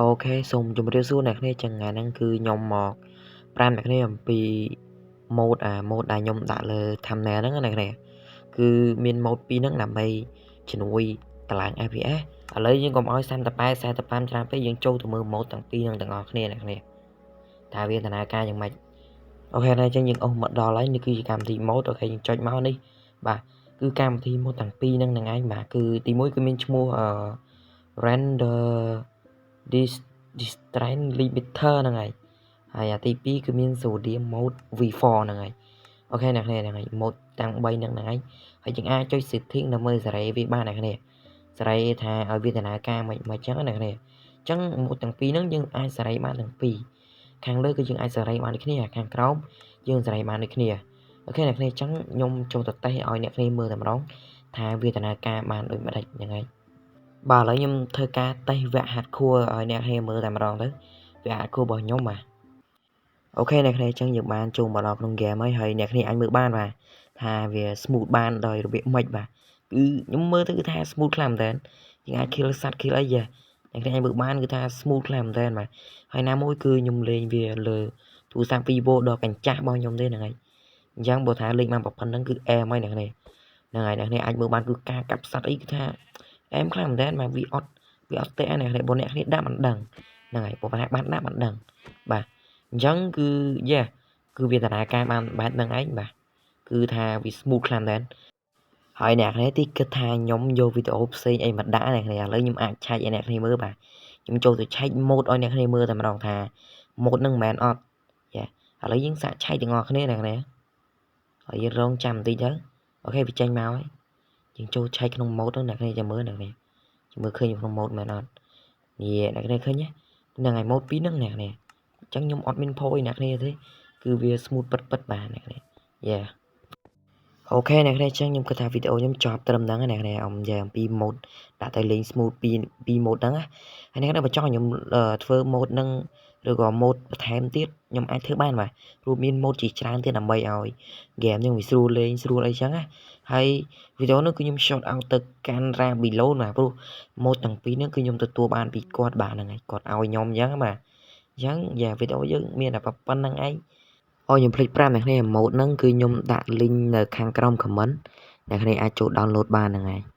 OK សូមជម្រាបសួរអ្នកគ្នាចឹងថ្ងៃហ្នឹងគឺខ្ញុំមកប្រាប់អ្នកគ្នាអំពី mod អា mod ដែលខ្ញុំដាក់លើ thumbnail ហ្នឹងណាអ្នកគ្នាគឺមាន mod ពីរហ្នឹងដើម្បីជំនួយតម្លើង FPS ឥឡូវយើងកុំឲ្យ38 45ច្រើនពេកយើងចូលទៅមើល mod ទាំងពីរហ្នឹងទាំងអស់គ្នាអ្នកគ្នាតើវាដំណើរការយ៉ាងម៉េច OK ហើយចឹងយើងអស់មកដល់ហើយនេះគឺជាកម្មវិធី mod OK យើងចុចមកនេះបាទគឺកម្មវិធី mod ទាំងពីរហ្នឹងហ្នឹងឯងបាទគឺទីមួយគឺមានឈ្មោះអឺ render this distance limiter ហ្នឹងហើយហើយអាទី2គឺមាន sodium mod v4 ហ្នឹងហើយ OK អ្នកគ្នាហ្នឹងហើយ mod ទាំង3ហ្នឹងហ្នឹងហើយហើយយើងអាចចុច setting ដើម្បីសេរីវាបានអ្នកគ្នាសេរីថាឲ្យវាដំណើរការមិនមិនចឹងណាអ្នកគ្នាអញ្ចឹង mod ទាំងពីរហ្នឹងយើងអាចសេរីបានទាំងពីរខាងលើគឺយើងអាចសេរីបានដូចគ្នាខាងក្រោមយើងសេរីបានដូចគ្នា OK អ្នកគ្នាអញ្ចឹងខ្ញុំចូលទៅតេស្តឲ្យអ្នកគ្នាមើលតែម្ដងថាវាដំណើរការបានដូចម្ដេចហ្នឹងហើយបាទឥឡូវខ្ញុំធ្វើការតេស្តវគ្គ hardcore ឲ្យអ្នកគ្នាមើលតែម្ដងទៅវគ្គ hardcore របស់ខ្ញុំបាទ OK អ្នកគ្នាអញ្ចឹងយើងបានចូលមកដល់ក្នុង game ហើយហើយអ្នកគ្នាអាចមើលបានបាទថាវា smooth បានដោយរបៀបម៉េចបាទគឺខ្ញុំមើលទៅគឺថា smooth ខ្លាំងមែនតើយើងអាច kill សត្វ kill អីយ៉ាអ្នកគ្នាអាចមើលបានគឺថា smooth ខ្លាំងមែនតើបាទហើយណាមួយគឺខ្ញុំលេងវាលើទូរស័ព្ទ Vivo ដ៏កញ្ចាស់របស់ខ្ញុំទេហ្នឹងហើយអញ្ចឹងបើថាលេងបានប៉ុណ្្នឹងគឺអែមហើយអ្នកគ្នាហ្នឹងហើយអ្នកគ្នាអាចមើលបានគឺការកាប់សត្វអីគឺថាអែមខ្លាំងមែនតើបាទវាអត់ទេអ្នកគ្នាបើអ្នកគ្នាដាក់មិនដឹងហ្នឹងហើយបើថាបានដាក់មិនដឹងបាទអញ្ចឹងគឺយ៉ាគឺវាដំណើរការបានបែបហ្នឹងឯងបាទគឺថាវា smooth ខ្លាំងមែនហើយអ្នកគ្នាទីគិតថាខ្ញុំយកវីដេអូផ្សេងអីមកដាក់អ្នកគ្នាឥឡូវខ្ញុំអាចឆែកឲ្យអ្នកគ្នាមើលបាទខ្ញុំចូលទៅឆែក mod ឲ្យអ្នកគ្នាមើលតែម្ដងថា mod ហ្នឹងមិនមែនអត់យ៉ាឥឡូវយើងសាកឆែកទាំងអស់គ្នាអ្នកគ្នាហើយយើងរងចាំបន្តិចទៅ OK វាចេញមកហើយយើងចូលឆែកក្នុង mod ហ្នឹងអ្នកគ្នាចាំមើលអ្នកគ្នាចាំមើលឃើញក្នុង mod មែនអត់នេះអ្នកគ្នាឃើញទេហ្នឹងហើយ mod ពីរហ្នឹងអ្នកគ្នាអញ្ចឹងខ្ញុំអត់មានផយអ្នកគ្នាទេគឺវា smooth ពិតពិតបាទអ្នកគ្នាយ៉ា OK អ្នកគ្នាអញ្ចឹងខ្ញុំគិតថាវីដេអូខ្ញុំចប់ត្រឹមហ្នឹងអ្នកគ្នាអំនិយាយអំពី mod ដាក់ទៅលេង smooth ពីពី mod ហ្នឹងណាហើយអ្នកគ្នាបើចង់ឲ្យខ្ញុំធ្វើ mod ហ្នឹងឬក៏ mod បន្ថែមទៀតខ្ញុំអាចធ្វើបានបាទព្រោះមាន mod ជាច្រើនទៀតដើម្បីឲ្យ game ហ្នឹងវាស្រួលលេងស្រួលអីចឹងណាហើយវីដេអូនោះគឺខ្ញុំ shout out ទៅកាន់ Rabilon បាទព្រោះ mod ទាំងពីរហ្នឹងគឺខ្ញុំទទួលបានពីគាត់បាទហ្នឹងហើយគាត់ឲ្យខ្ញុំអញ្ចឹងបាទអញ្ចឹងយ៉ាវីដេអូយើងមានតែប៉ុណ្្នឹងឯងអូខ្ញុំភ្លេចប្រាប់អ្នកគ្នា mod ហ្នឹងគឺខ្ញុំដាក់ link នៅខាងក្រោម comment អ្នកគ្នាអាចចូល download បានហ្នឹងហើយ។